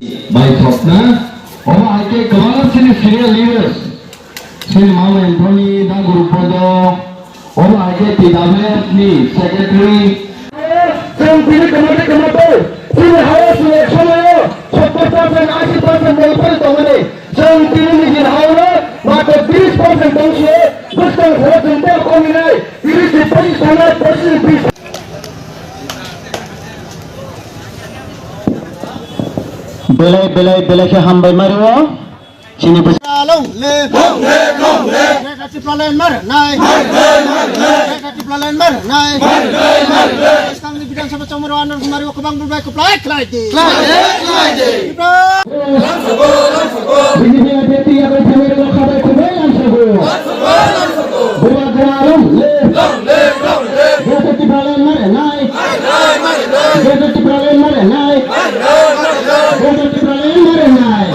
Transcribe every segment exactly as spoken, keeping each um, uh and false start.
Bai Sopna, omo hai khe kwbangma chini senior leaders, chini Mama Anthony, Da Guru Podo, omo hai khe T W F ni secretary. Chwng tini kwmate kwmate, chini hao chwng ek somoyo sottor percent, ashi percent, noibari tongmani. Chwng tini nijini hao no matro tris percent tongsi, bwskang salo chwng tei kominai, tris ni pochis tongnai, pochis ni bis. Belai, belai, belai khe hambai mario. Chini bwsa- Long live! Long live! Long live! Greater Tipraland mar nai! Greater Tipraland mar nai! Bwskangni Bidhan Sabha chongmoro Anwar Kumar o kwbang bwrwi kwplai khlai di. Khlai di, khlai di. Tipra- B J P abyarthi yago thangnai rok khabai khubui lamsogo. Bubagra long live! Long live! Long live! Greater Tipraland mar nai! Greater Tipraland mar nai! Greater Tipraland mar nai!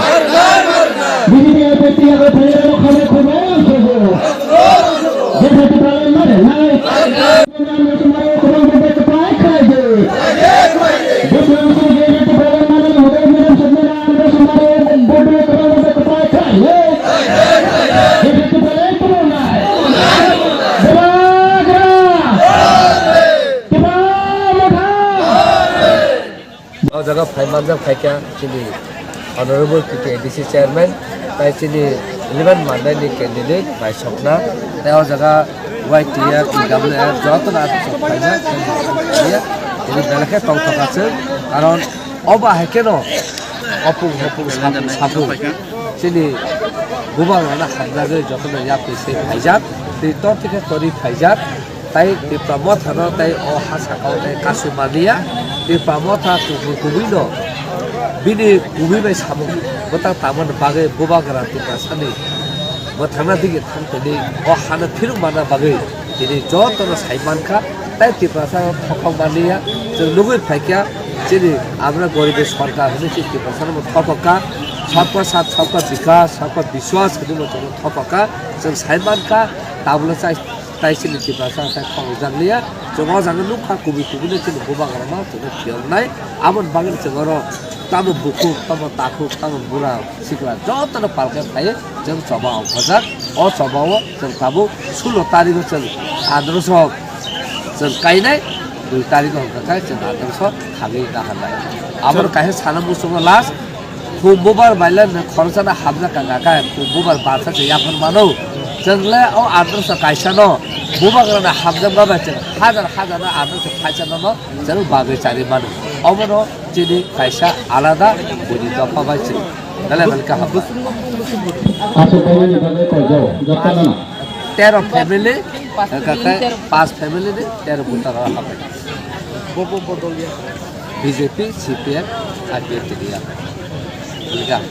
B J P abyarthi yago thangnai rok khabai khubui lamsogo. Greater Tipraland mar nai! O jaga phai manjak phaikha chini Honorable T T A D C Chairman, tai chini eleven mandai ni candidate bai Sopna, tai o jaga Y T F, T W F, joto na aswk phaina, tini belai khe tongthok aswk, karon obo hai kheno opung hopung sapung sapung chini bubagrano hamjagwi jotono yapri se phaijak, tei tor thikhe tori phaijak. Tai Tipra Mothano tai o ha sakao tai kasu maliya. Tipra Motha kubui kubui no bini kubui bai samung bwtang tangmani bagwi bubagra Tiprasani bwthangna digi thang tini o hano phiruk manna bagwi tini jotono sai mankha. Tai Tiprasa thokhok maliya, chwng nugwi phaikha chini amra goribi sorkar hwnwi chini Tiprasano thopokha. Sabka sath, sabka bikas, sabka biswas hwnwi bo chwngno thopokha. Chwng sai mankha tabukno chai. Tai chini Tiprasa tai khorokjak liya. Chwng o jaga nukha kubui kubui no chini bubagrano chwngno phiyoknai. Aboni bagwi chwng oro tamo bukhuk, tamo takhuk, tamo bura sikla jotono palkhe phaiwi chwng choba ongkhorjak. O choba o chwng tabuk sulo tarigo chwng androso chwng kainai, dui tarigo hwnkha khe chwng androso thangwi naharnai. Aboni kaisa sana muchungo last. Khum bubar baila nw khoroksa na hamjak ka kaka, khum bubar barsa se yaphar mano. Chwng le o androso kaisa no bubagra na hamjak ba bai chwng hajar hajar na androso kaisa no no chwng bagwi chari mano. Omo no chini kaisa alada buini dopha bai chwng. Belai belai kaham. Aswk baimani bagwi koijago, joto no. Tero family, kaka pas family ni tero buta ro habai. Bobo bodol ya. B J P, C P M, I P F T D ya. Belai kaham.